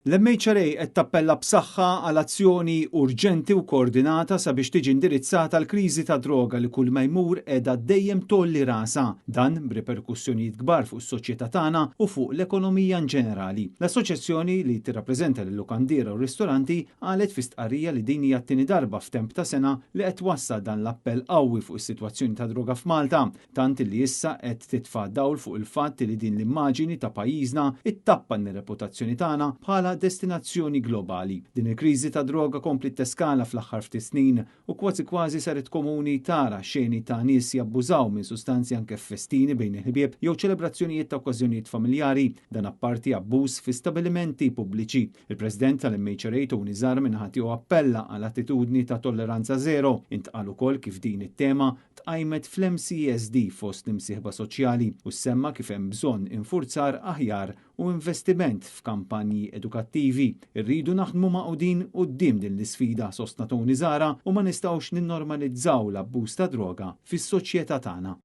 L-MHRA qed tappella b'saħħa għal azzjoni urġenti u koordinata sabiex tiġi indirizzata l-kriżi ta' droga li kull ma jmur qiegħda dejjem tgħolli rasha, dan b'riperkussjonijiet kbar fuq is-soċjetà tagħna u fuq l-ekonomija in ġenerali. L-assoċjazzjoni li tirrappreżenta lil-lukandiera u ristoranti qalet fi stqarrija li din hija t-tieni darba f'temp ta' sena li qed twassal dan l-appell qawwi fuq is-sitwazzjoni ta' droga f'Malta, tant li issa qed titfa' dawl fuq il-fatt li din l-immaġini ta' pajjiżna ittappan ir-reputazzjoni tagħna bħala destinazzjoni globali. Din il-kriżi ta' droga kompli teskala fl-aħħar ftit snin u kważi kważi saret komuni tara xeni ta' nies jabbużaw minn sustanzi anke f'festini bejn il-ħbieb jew ċelebrazzjonijiet ta' okkażjonijiet familjari, dan apparti abbuż fi stabilimenti pubbliċi. Il-President tal-MHRA Tony Zahra min-naħa tiegħu appella għal attitudni ta' tolleranza zero. Intqal ukoll kif din it-tema tqajmet fl-MCESD fost l-imsieħba soċjali u semma kif hemm bżonn infurzar aħjar u investiment f'kampanji edukattivi. Irridu naħdmu magħqudin quddiem din l-isfida, sostna Tony Zahra, u ma nistgħux ninnormalizzaw l-abbuż ta' droga fis-soċjetà tagħna.